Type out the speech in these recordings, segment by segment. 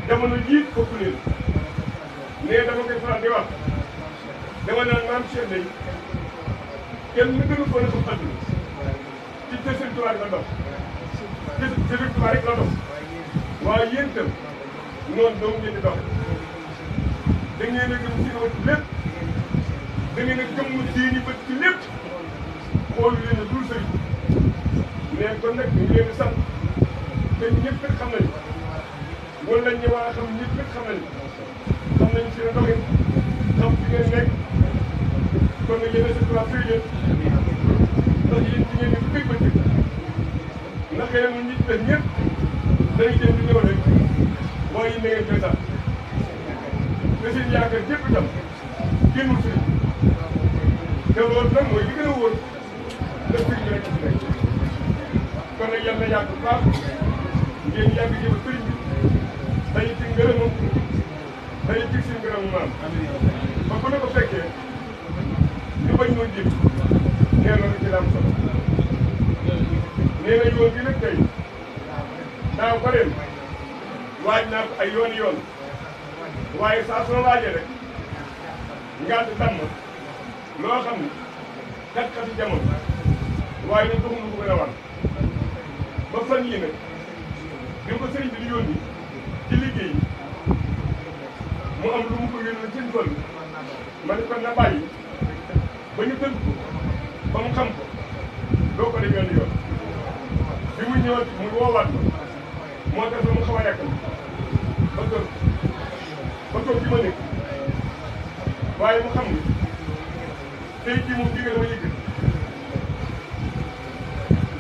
jamono jii fokk leen nee dama koy faral di wax dama naan maam Cheikh day kenn gënu ko ne ko àdduna ci Sëriñ Tuubaa rek la dox ci Sëriñ Tuubaa rek la dox waaye yéen itam noonu dong ngeen di dox da ngeen a gëm ci kaw lépp da ngeen a gëm seeni bët ci lépp xool leen a dul sëriñ nee kon nag ñu ngi leen di sant te ñëpp it xam nañu wala ñu war a xam ñëpp it xam nañu seen doxin xam fi ngeen nekk kon nag yéen a Sëriñ Tuubaa firi leen ndax yéen ci ngeen di bu bëgg bëccëg ndax xëy na nit ñi ñëpp dañuy dem di ñëw rek waaye yéen da ngeen koy sax te seen yaakaar yëpp itam génnul sëriñ te loolu nag mooy li gën a wóor ndax sëriñ bi rek ci nekk kon nag yàlla na yàgg bu baax ngeen yàgg jëm sëriñ bi dañuy ci ngërëmam dañuy ci seen ngërëmu maam ba ku ne ko fekkee ñu bañ ñoo jëm nee na ci la am solo nee na yoon bi nag tey daaw ko ren waaj naa ko ay yoon waaye saa soo waajee rek ngant tàmm loo xam ni kat-kati jamono waaye nag taxul lu ko gën a war ba fan yii nag bi ko sëriñ bi di yónni ci liggéey mu am lu mu ko yónni seen tool ma ne kon na bàyyi ba ñu tënk ko ba mu xam ko doo ko def yoon bi mu ñëwaat mu woowaat ko moo tax mu xaw a yàq ba toog ci ma nekk waaye mu xam ni tey jii moom jigéen dama yëg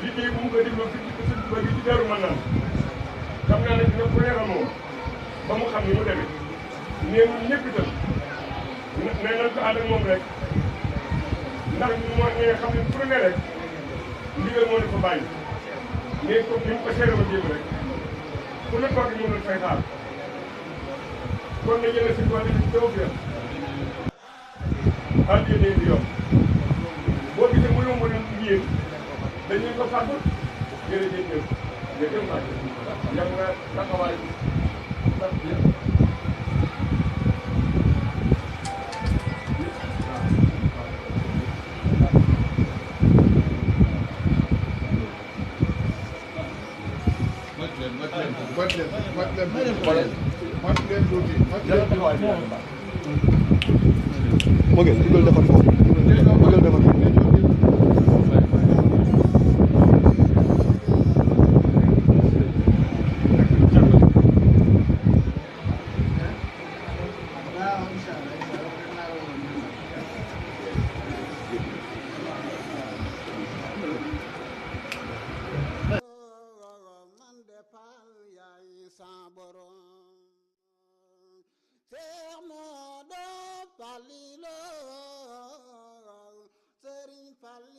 liggéey bu mu ko dégloo fi ci sëñ ba gi ci Daaru Manaan xam naa ne dina ko leeral moom ba mu xam ni mu demee nee ñun ñëpp itam nee nañ ko ànd ak moom rek ndax ñun moo ñee xam ne fu ne rek ndigal moo ne ko bàyyi mais comme ni mu ko seere woon jéem rek ku ne toog ñu mën fay xaar kon nag yéen a si tool yi ci taw bi ànd yéen di yomb boo gisee mu yomb leen yéen dañuy ko fàggu jërëjëf jërëjëf Mbacke yàgg nga taxawaay sax yëpp moo gën dugal defar foofu dugal defar foofu Falilo Serigne Falilo